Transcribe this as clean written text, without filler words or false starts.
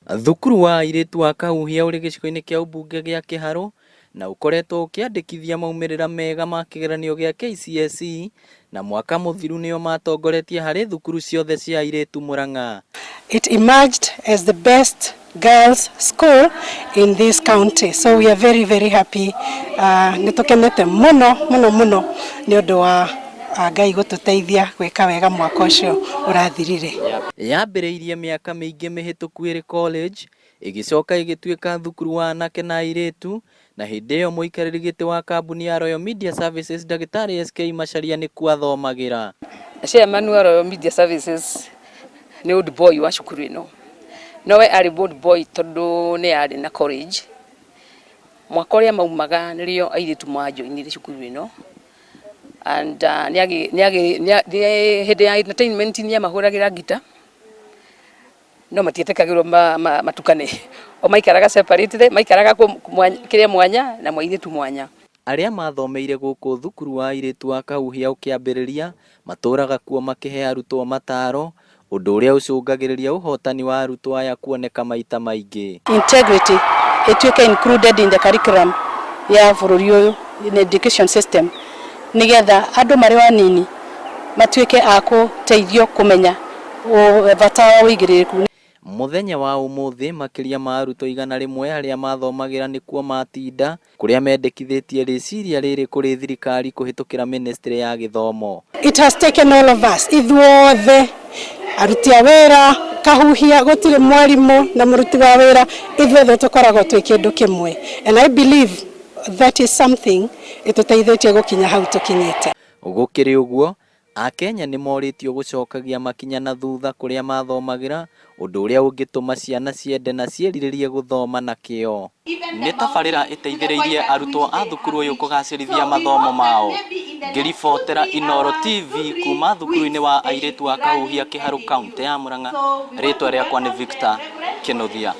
Thukuru wa airĩtu wa Kahuhia ũrĩ gĩcigo-inĩ kĩa ũmbunge gĩa Kĩharũ na ũkoretwo ũkĩandĩkithia maumĩrĩra mega ma kĩgeranio gĩa KCSE na mwaka mũthiru nĩo matongoretie harĩ thukuru ciothe cia airĩtu Murang'a. It emerged as the best girls school in this county. So we are very, very happy. Nĩ tũkenete mũno mũno mũno nĩ ũndũ wa Ngai gũtũteithia gwĩka wega mwaka ũcio ũrathirire. Yambĩrĩirie mĩaka mĩingĩ mĩhĩtũku ĩrĩ college, ĩgĩcoka ĩgĩtuĩka thukuru wa anake na airĩtu, na hĩndĩ ĩyo mũikarĩri gĩtĩ wa kambuni ya Royal Media Services Ndagĩtarĩ SK Macharia nĩkuo athomagĩra. Chairman wa Royal Media Services nĩ old boy wa cukuru ĩno. Nowe arĩ old boy tondũ nĩ arĩ na college. Mwaka ũrĩa maumaga nĩrĩo airĩtu majoinire cukuru ĩno. And hĩndĩ ya entertainment nĩ amahũragĩra ngita, no matiĩtĩkagĩrwo matukane. O maikaraga separately, maikaraga kĩrĩa mwanya na mwairĩtu mwanya. Arĩa mathomeire gũkũ thukuru wa airĩtu wa Kahuhia ũkĩambĩrĩria matũraga kuo makĩhe arutwo mataro, ũndũ ũrĩa ũcũngagĩrĩria ũhotani wa arutwo aya kuoneka maita maingĩ. Integrity ĩtuĩke included in the curriculum ya bũrũri ũyũ, in education system, nĩgetha andũ marĩ anini matuĩke a gũteithio kũmenya bata wa ũigĩrĩrĩku. Mũthenya wa ũmũthĩ makĩria ma arutwo 100 arĩa mathomagĩra nĩkuo matinda, kũrĩa mendekithĩtie rĩciria rĩrĩ kũrĩ thirikari kũhĩtũkĩra ministry ya gĩthomo. It has taken all of us, ithuothe aruti a wĩra Kahuhia, gũtirĩ mwarimũ na mũruti wa wĩra, ithuothe tũkoragwo twĩ kĩndũ kĩmwe, and I believe that is something ĩtũteithĩtie gũkinya hau tũkinyĩte. Gũkĩrĩ ũguo, Akenya nĩ morĩtio gũcokagia makinya na thutha kũrĩa mathomagĩra, ũndũ ũrĩa ũngĩtũma ciana ciende na ciĩrirĩrie gũthoma na kĩo. Nĩ tabarĩra ĩteithĩrĩirie arutwo a thukuru ũyũ kũgacĩrithia mathomo mao. Ngĩribotera Inooro TV kuma thukuru-inĩ wa airĩtu wa Kahuhia, Kĩharũ, kaũntĩ ya Murang'a, rĩtwa rĩakwa nĩ Victor Kĩnuthia.